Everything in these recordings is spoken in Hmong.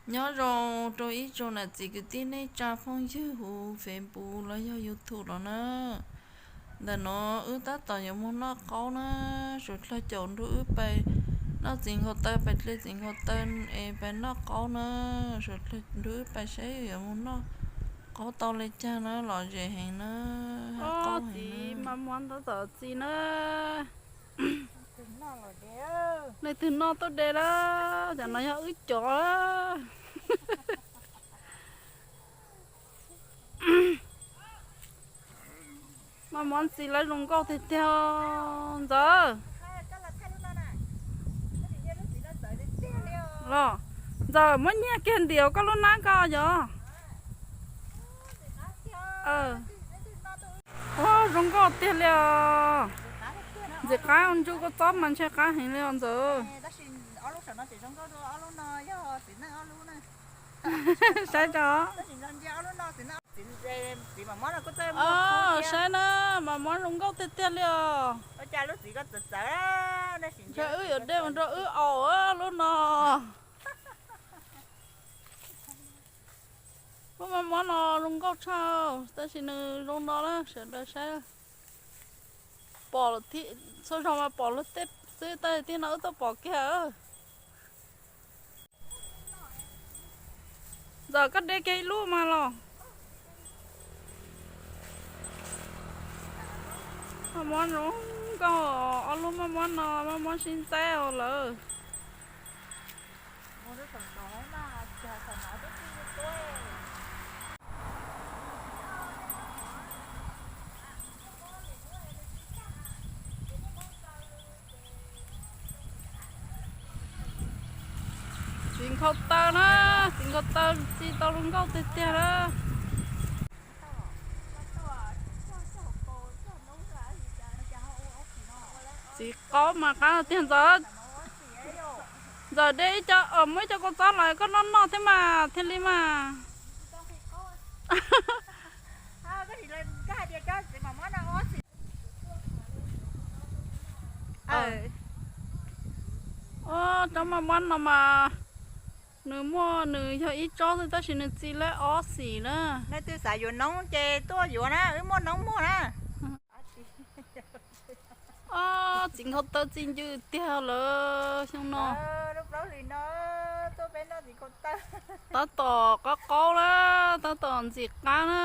Nyob zoo rau ib tsoom niam txiv kwv tij neej tsa phooj ywg huv Facebook los yog YouTube los na. Ntawm no wb tab tom yuav mus noj qaub na, suav dlawg caum nrog wb pais noj txiv nkaus taw, pais dle txiv nkaus taw es pais noj qaub na. Suav dlawg nrog wb pais saib yuav mus noj qaub tau li cas na, lom zem heev na. Qaub txiv mas muab ntau tom txiv na. Leej twg noj tuaj de na, cov no yog wb cov. Mas muab ntxiv lawv zoo nkauj tiag tiag ntxawm. Los, ntxawm muab nyiag kiag ntiav koj lub nab ko yog. Ua zoo nkauj tiag li os. Ntxim qab, ntsuj kua txob mas ntshe qab heev li os ntxawm. Saib tso. Saib na, mas muab zoo nkauj tiag tiag li os. Ntshe wb yuav de mus rau wb aus lub no. Lub maj muab no zoo nkauj tshaj, tab sis nws zoo no na, sawv daws saib. Pom txhua zaug mas pom luag tej xwb, tab sis tej no wb tuaj pom kiag. Ntxawm koj de kiag ib lub mas los. Maj muab zoo nkauj, ob lub maj muab no, maj muab sib ntxaib os lawm. Txiv nkhaus taw na, txiv nkhaus taw txi tau zoo nkauj tiag tiag na. Txiv qaub mas qab tiag ntxawm. Ntxawm de ib co, muab ib co kua txob los koj noj noj thiab mas thiaj li mas. Tsob maj muab no mas nws muaj, nws yog ib tsob xwb tab sis nws txi lawm ob xim na. Leej twg xav yuav noob ces tuaj yuav na, wb muaj noob muag na. Txiv nkhaus taw txi ncw tiag lawm xyoo no. Tab tom qaub qaub na, tab tom ntxim qab na,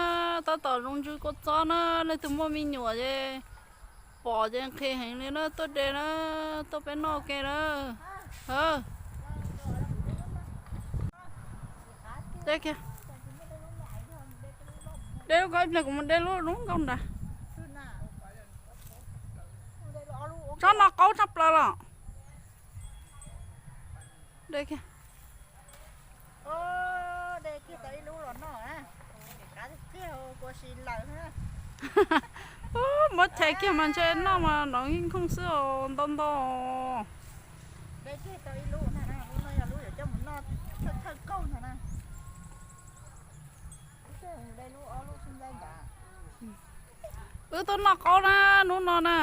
tab tom zoo ntsws kua txob na, leej twg muaj me nyuam ces pom ces nqhis heev li na, tuaj de na, tuaj peb noj ke na. De kiag. De lub ko ib pliag kuv mus de lub zoo nkauj nrad. Tsob no qaub tshaj plaws los. De kiag. Muab chais kiag mas ntshe noj mas nov nkhooj xwb os, ntau ntau. Wb tuaj noj qaub na, hnub no na.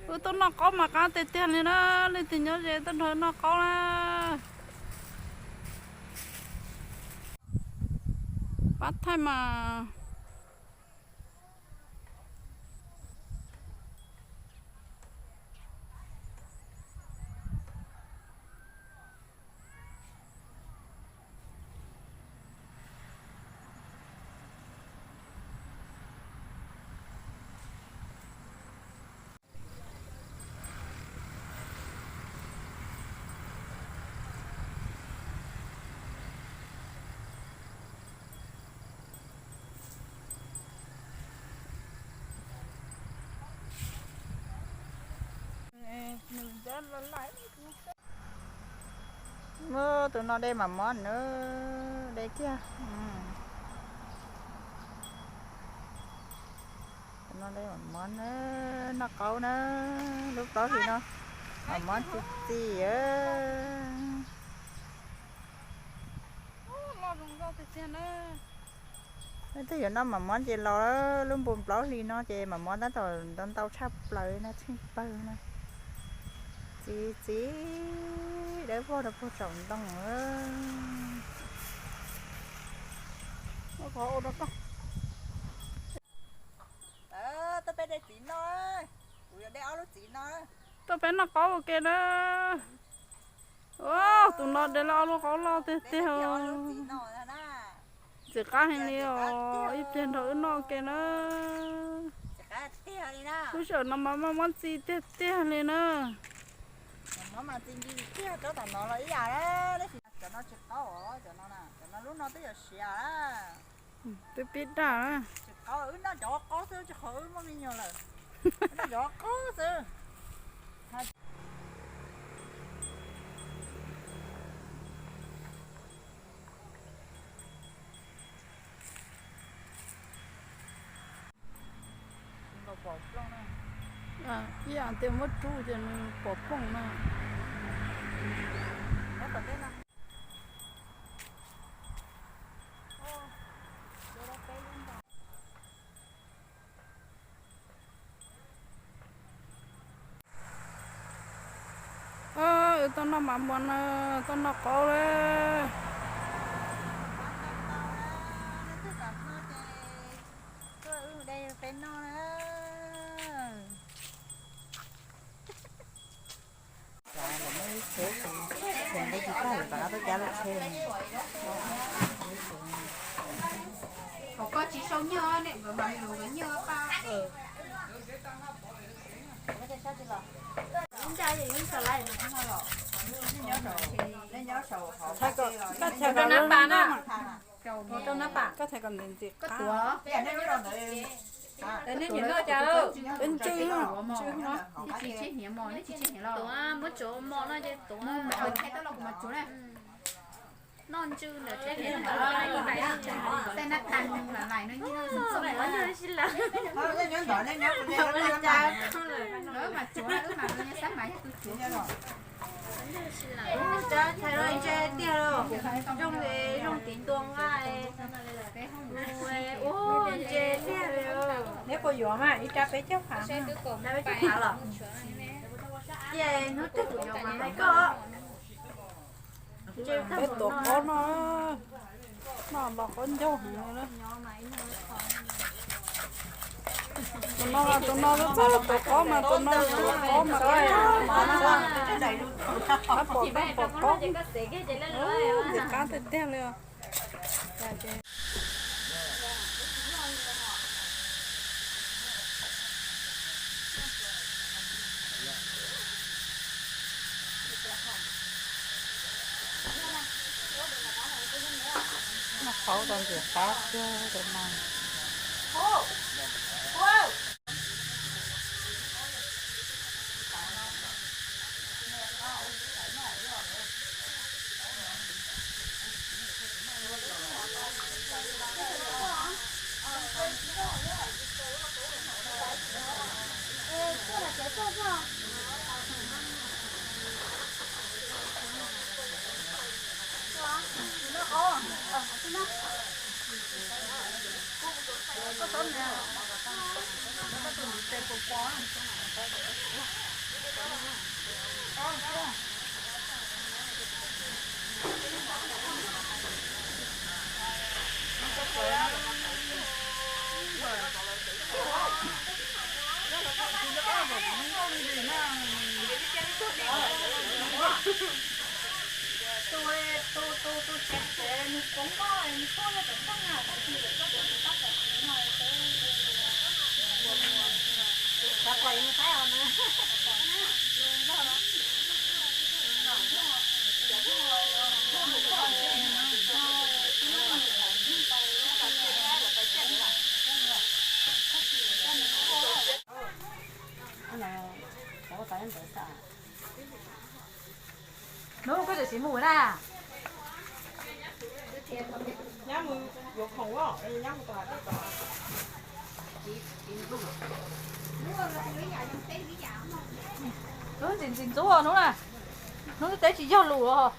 Wb tuaj noj qaub mas qab tiag tiag li na, leej twg nyob ze tuaj nrog noj qaub na. Pab thaij mas. Tus no de mam mob na, de kiag. Tus no de mam mob na, noj qaub na, lub plaub hlis no mam mob txi txi. Leej twg yuav noj mam mob ces los, lub npus plaub hlis no ces mam mob tab tom ntau ntau tshaj plaws no, tsheej pawg na. Txi txi, dawb vog rau puag saum ntoo. Qhov ua rau koj. Tuaj peb de txiv noj, kuv yuav de ob lub txiv no. Tuaj peb noj qaub ua ke na. Tus no de lawm ob lub qaub loj tiag tiag. Ntxim qab heev li os, ib pliag nrog wb noj ua ke na. Lub sij hawm no mas maj muab txi tiag tiag li na. Cov no tsis qaub, cov no, cov no lub no twb yuav siav. Twb pib daj. Tsis qaub, wb noj cov qaub xwb, tsis qhov wb muaj me nyuam lawm. Wb noj cov qaub xwb. Ib yam tias muab rub ces nws pom plooj na. Wb tuaj noj mas muag na, tuaj noj qaub lawm. Koj tsis sau nyiaj ne, nkawd mas nkawd nyiaj pab. Rau nab pas na. Rau nab pas. Koj tuav. Ntsw, ntsw no. Tuav, muab tsuav mos no ces tuav. Noj ntsw ntawm teb. Ntse tiag, zoo li zoo tiv tua nqaij. Ua ntse tiag li. Neb puas yuav mas ib rab peb caug phav. Peb caug phav los? Cia hnub twg kuv yuav mas hais koj. Peb tuav qaub no, noj los qaub ncauj heev li na. Tus no, tus no txawj tuav qaub mas, tus no tuav qaub mas, pom qaub pom qaub. Ntxim qab tiag tiag li os. Noj qaub tau ntxim qab tiag tus no. Hnub koj tseem tsis mus na? Nyab mus yuav khoom os, nyab mus tom teb tod. Hnub ntxim ntxim ntxub hnub na, hnub twb teb tsis yog lus os.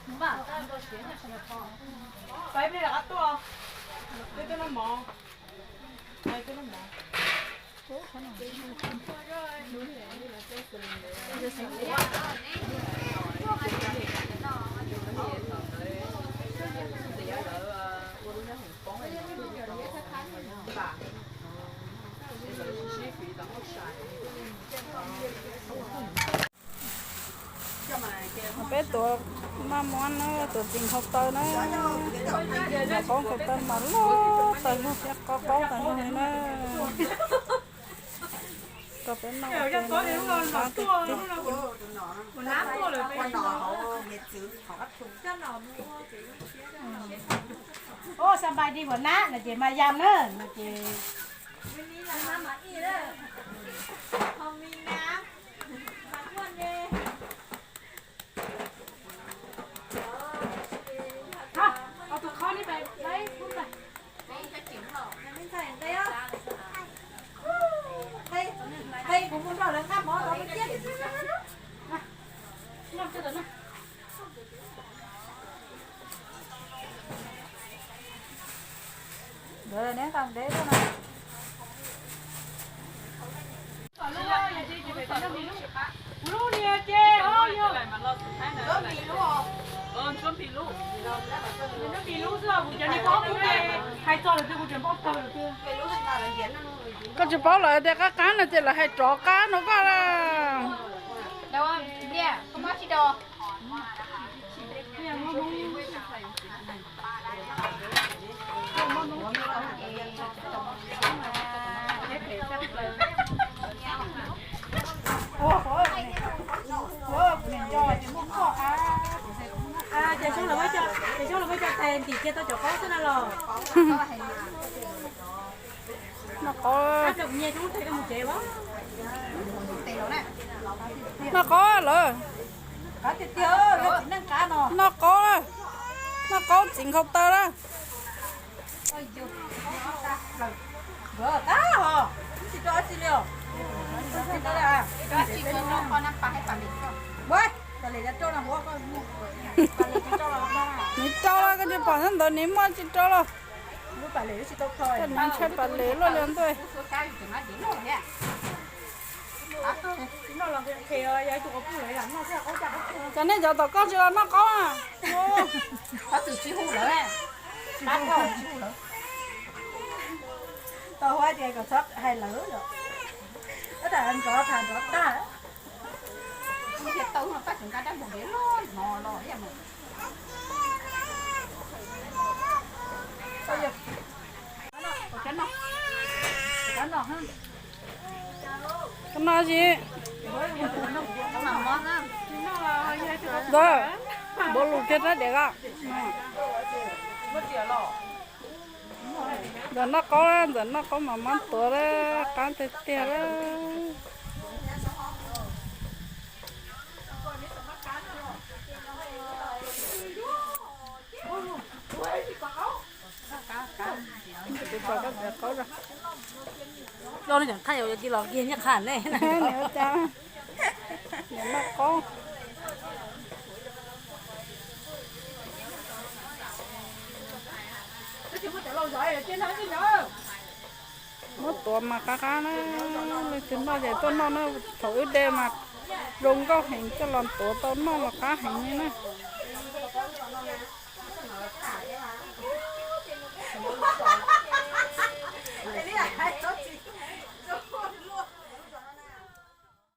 Peb peb rov qab tuaj, peb tuaj noj mov, peb tuaj noj mov. Tus txiv nkhaus taw na, noj qaub nkhaus taw mas loj tag zog thiab qaub qaub tag zog li na. Rau peb noj ua ke na, qab tiag tiag. Ua ສະບາຍດີ ຫົວໜ້າ ນະ ເຈ ມາຢາມເນີ ນະ ເຈ. ເອົາ ເອົາຕົວຄໍນີ້ໄປໄວ້ພຸ້ນໄປ. Koj tsis paub lawv tias qab qab no ces lawv hais rov qab no koj lawm. Noj qaub, noj qaub lawm. Noj qaub, noj qaub txiv nkhaus taw lawm. Nws rau los koj tsis pom ntawd nws muaj tsis rau los. Koj nws ntshai pas les luaj li ntuj. Cov nej cov tom koj tsis los noj qaub a? Tau hais tias kom txhob hais lawv, tab tom nrov tham nrov tag. Koj noj tsis? Ntawd, npaum lus kiag rab diav ko. Ntxawm noj qaub, ntxawm noj qaub mas mab tuav lawm, qab tiag tiag lawm. Coj no cov thaj yuav cia los kiag nyiaj qha ne. Ua cas, noj qaub. Muab tuav mas qab qab na, leej twg noj ces tuaj noj na, thaum wb de mas zoo nkauj heev, coj los tuav tau noj los qab heev li na.